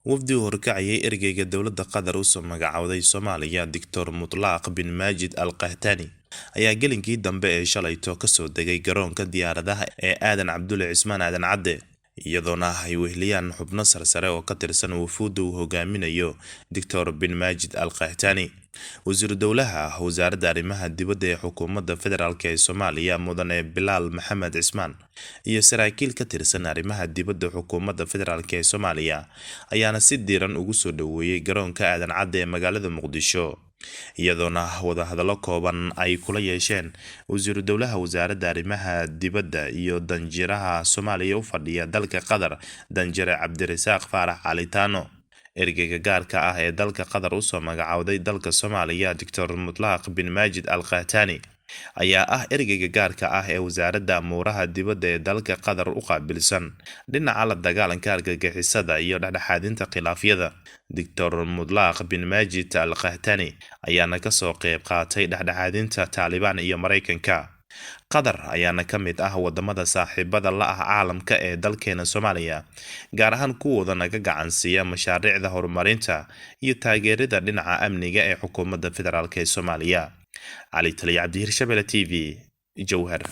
Wafdi uu horkacayay ergeyga dowladda Qatar usoo magacowday Soomaaliya, Doctor Mutlaaq bin Maajid Al Qahtani, ayaa gelinkii dambe ee shalayto kasoo degay garoonka diyaaradaha ee Aadan Cabdulle Cismaan Aadan Cadde, iyadoona ay weheliyaan xubno sarsare oo ka tirsan wufuudda uu hogaaminayo Doctor bin Maajid Al Qahtani. Wasiiru dowlaha wasaaradda arrimaha dibadda ee xukuumadda federaalk ee Soomaaliya, Mudane Bilaal Maxamed Cismaan, iyo saraakiil ka tirsan arrimaha dibadda xukuumadda federaalk ee Soomaaliya ayaana si diiran ugu soo dhoweeyey garoonka Aadan Cadde ee magaalada Muqdisho, iyadoona wadahadallo kooban ay kula yeesheen wasiiru dowlaha wasaaradda arrimaha dibadda iyo danjiraha Soomaaliya u fadhiya dalka Qatar, Danjire Cabdirasaaq Faarax Calitaano. Ergeyga gaarka ah ee dalka Qatar usoo magacowday dalka Soomaaliya, Doctor Mutlaaq bin Maajid Al Qahtani, ayaa ah ergeyga gaarka ah ee wasaaradda amuuraha dibadda ee dalka Qatar u qaabilsan dhinaca la dagaalanka argagixisada iyo dhexdhexaadinta khilaafyada. Doctor Mutlaaq bin Maajid Al Qahtani ayaana kasoo qeyb qaatay dhexdhexaadinta Taalibaan iyo Maraykanka. Qatar ayaana ka mid ah wadamada saaxiibada la ah caalamka ee dalkeena Soomaaliya, gaar ahaan kuwooda naga gacansiiya mashaariicda horumarinta iyo taageerida dhinaca amniga ee xukuumadda federaalk ee Soomaaliya. Cali Taliya Cabdi, Hirshabelle TV, Jowhar.